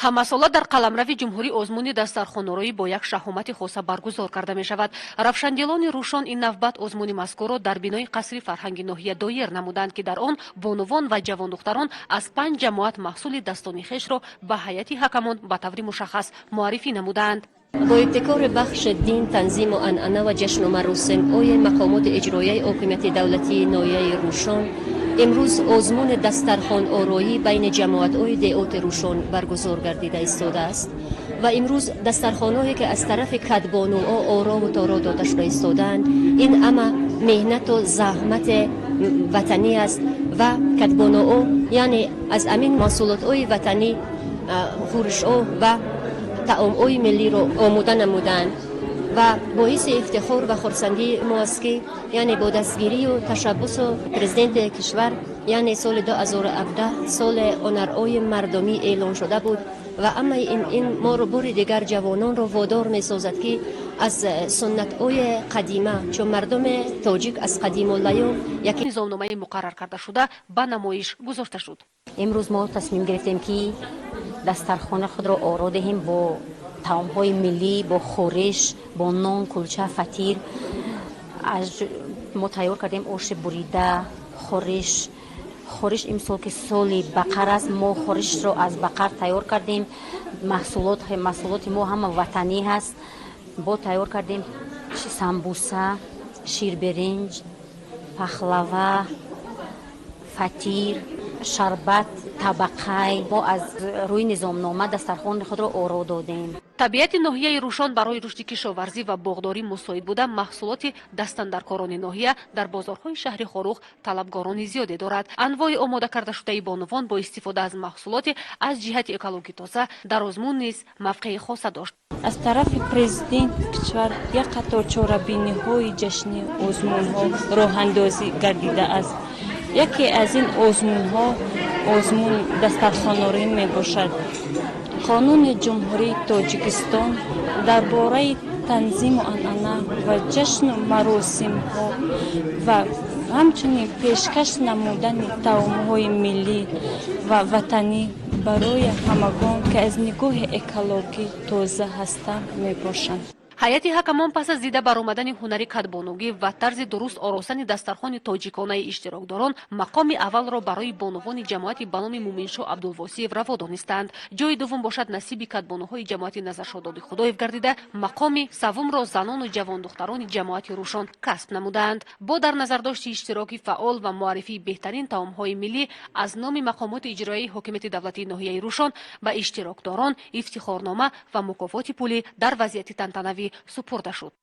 Ҳамасола дар қаламрави ҷумҳурӣ озмуни дастархонороӣ бо як шаҳомати хоса баргузор карда мешавад. Равшандилони Рӯшон ин навбат озмуни мазкурро дар бинои қасри фарҳанги ноҳия доир намуданд, ки дар он бонувон ва ҷавондухтарон аз панҷ ҷамоат маҳсули дастони хешро ба ҳайати ҳакамон ба таври мушаххас муаррифӣ намуданд. Бо ибтикори бахши дин, танзиму анъана ва ҷашну маросимҳои мақомоти иҷроияи ҳокимияти давлатии ноҳияи Рӯшон имрӯз озмуни дастархонороӣ байни ҷамоатҳои деҳоти Рӯшон баргузор гардида истодааст ва имрӯз дастархонҳое, ки аз тарафи кадбонуҳо орову торо дода шуда истодаанд, ин ҳама меҳнату заҳмати ватанӣ аст ва кадбонуҳо, яъне аз ҳамин маҳсулотҳои ватанӣ хӯришҳо ва таомҳои миллиро омода намуданд. Ва боиси ифтихор ва хурсандии мо аст, ки яъне бо дастгирию ташаббусу президенти кишвар, яъне соли 2017 соли ҳунарҳои мардумӣ эълон шуда буд ва ҳамаи ин моро бори дигар ҷавононро водор месозад, ки аз суннатҳои қадима, чун мардуми тоҷик аз қадимулайём як низомномаи муқаррар карда шуда ба намоиш гузошта шуд. Имрӯз мо тасмим гирифтем, ки дастархонаи худро оро диҳем бо таомҳои миллӣ, бо хӯриш, бо нон, кулча, фатир. Мо тайёр кардем оши бурида, хӯриш. Хӯриш имсол, ки соли бақар аст, мо хӯришро аз бақар тайёр кардем. Маҳсулоти мо ҳама ватанӣ ҳаст. Бо тайёр кардем самбуса, ширбиринҷ, пахлава, фатир, шарбат, табақай. Мо аз рӯи низомнома дастархони худро оро додем. Табиати ноҳияи Рӯшон барои рушди кишоварзӣ ва боғдорӣ мусоид буда, маҳсулоти дастандаркорони ноҳия дар бозорҳои шаҳри Хоруғ талабгорони зиёде дорад. Анвои омода кардашудаи бонувон бо истифода аз маҳсулоти аз ҷиҳати экологӣ тоза дар озмун низ мавқеи хоса дошт. Аз тарафи президенти кишвар як қатор чорабиниҳои ҷашнӣ, озмунҳо роҳандозӣ гардидааст. Яке аз ин озмунҳо озмуни дастархонороӣ мебошад. Қонуни Ҷумҳурии Тоҷикистон дар бораи танзиму анъана ва ҷашну маросимҳо ва ҳамчунин пешкаш намудани таомҳои миллӣ ва ватанӣ барои ҳамагон, ки аз нигоҳи экологӣ тоза ҳастанд, мебошанд. Ҳайати ҳакамон пас аз дида баромадани ҳунари кадбонугӣ ва тарзи дуруст оростани дастархони тоҷиконаи иштирокдорон мақоми аввалро барои бонувони ҷамоати ба номи Муминшо Абдулвосиев раво донистанд. Ҷои дуввум бошад насиби кадбонуҳои ҷамоати Назаршо Додихудоев гардида, мақоми саввумро занону ҷавондухтарони ҷамоати Рӯшон касб намуданд. Бо дар назардошти иштироки фаъол ва муаррифии беҳтарин таомҳои миллӣ аз номи мақомоти иҷроияи ҳокимияти давлатии ноҳияи Рӯшон ба иштирокдорон ифтихорнома ва мукофоти пулӣ дар вазъияти тантанавӣ супурда шуд.